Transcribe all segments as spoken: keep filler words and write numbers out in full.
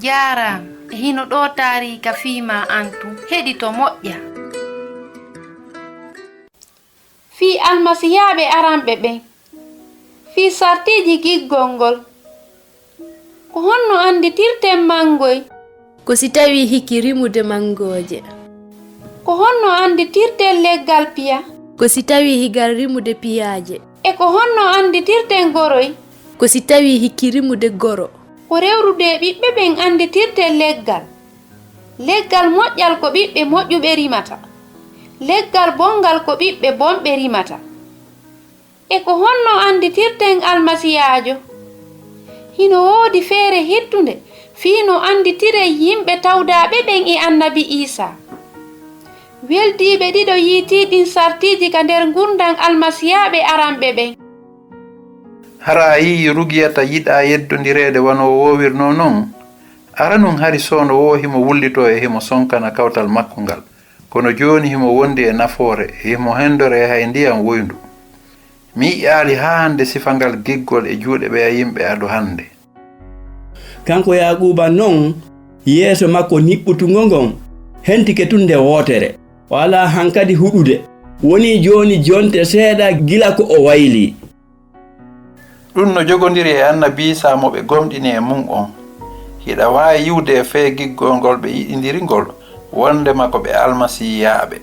Jaaraama. E hino ɗoo taariika fii maa an tun. Heɗito moƴƴa. Fii almasiyaaɓe aranɓe ɓen. Fii sartiiji giggol ngol. Ko honno annditirten mangoy? Ko si tawii hiki rimude mangooje. Ko honno annditirten leggal piya? Ko si tawii higal rimude piyaaje. E ko honno annditirten goroy? Ko si tawii hiki rimude goro. Ko rewrude e ɓiɓɓe ɓen annditirten leggal. Leggal moƴƴal ko ɓiɓɓe moƴƴuɓe rimata. Leggal bonngal ko ɓiɓɓe bonɓe rimata. E ko honno annditirten almasiyaajo? Hino woodi feere hittunde fii no annditiree yimɓe tawdaaɓe ɓen e annabi Iisaa. Weldiiɓe ɗiɗo yiitii ɗin sartiiji ka nder ngurndan almasiyaaɓe aranɓe ɓen. Hara a yi'ii Rugiyata yiɗaa yeddondireede wano o woowirnoo non? Aranun hari soono woo himo wullitoo e himo sonkana kawtal makko ngal, kono jooni himo wondi e nafoore, himo hendoree hay ndiyan woyndu. Mi yi'aali haa hande sifa ngal giggol e juuɗe ɓeya yimɓe ado hande. Kanko Yaaquuba non, yeeso makko niɓɓutungo ngon hentike tun nde wootere, o alaa hankadi huɗude. Wonii jooni jonte seeɗa gila ko o waylii. Ɗun no jogondiri e annabi Iisaa mo ɓe gomɗini e mun on. Hiɗa waawi yi'ude e fee giggol ngol ɓe yiɗindiri ngol, wondema ko ɓe almasiiyaaɓe.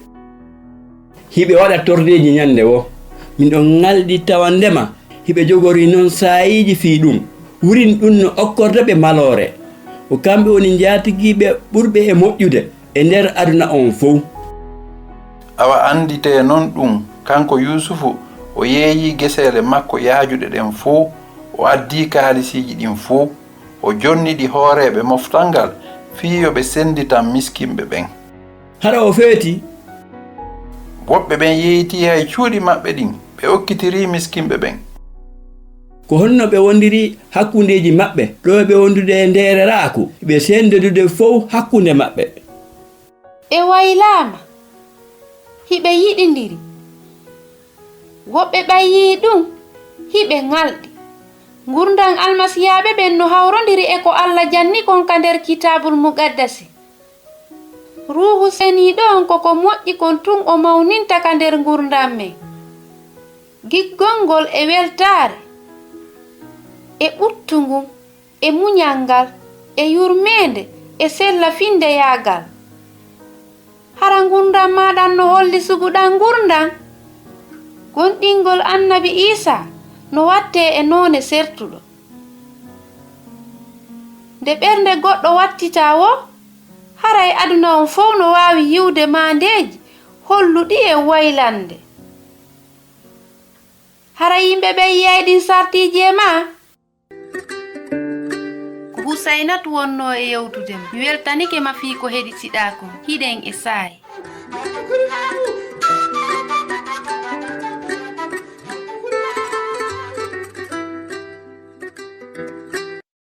Hiɓe waɗa tordeeji ɲande woo. Miɗo ŋalɗi tawandema hiɓe jogorii non saa'iiji fii ɗun. Wurin ɗun no okkorta ɓe maloore. Ko kamɓe woni njaatigiiɓe ɓurɓe e moƴƴude e nder aduna on fow. Awa annditee non ɗun, kanko Yuusufu, o yeeyii geseele makko yaajuɗe ɗen fow, o addii kaalisiiji ɗin fow, o jonni ɗi hooreeɓe moftal ngal fii yo ɓe sennditan miskinɓe ɓen. Hara o feeti? Woɓɓe ɓen yeeyitii hay cuuɗi maɓɓe ɗin, ɓe okkitirii miskinɓe ɓen. Ko honno ɓe wondiri hakkundeeji maɓɓe, ɗo ɓe wondude e ndeereraaku, ɓe senndodude fow hakkunde maɓɓe? Ɓe waylaama, hiɓe yiɗindiri. Woɓɓe ɓay yi'i ɗun, hiɓe ŋalɗi. Ngurndan almasiyaaɓe ɓen no hawrondiri e ko Alla janni kon ka nder Kitaabul Muqaddasi. Ruuhu Seniiɗo on ko ko moƴƴi kon tun o mawninta ka nder ngurndan men. Giggol ngol e weltaare, e ɓuttu ngun, e muɲal ngal, e yurmeende, e sella-finndeyaagal. Hara ngurndan maa ɗan no holli sugu ɗan ngurndan? Gomɗingol annabi Iisaa no wattee e noone sertuɗo. Nde ɓernde goɗɗo wattitaa woo, haray aduna on fow no waawi yi'ude maandeeji holluɗi e waylande. Hara yimɓe ɓen yi'ay ɗin sartiiji e maa? Ko Husaynatu wonnoo e yewtude ma. Mi weltanike ma fii ko heɗitiɗaa kon. Hiɗen e saa'i.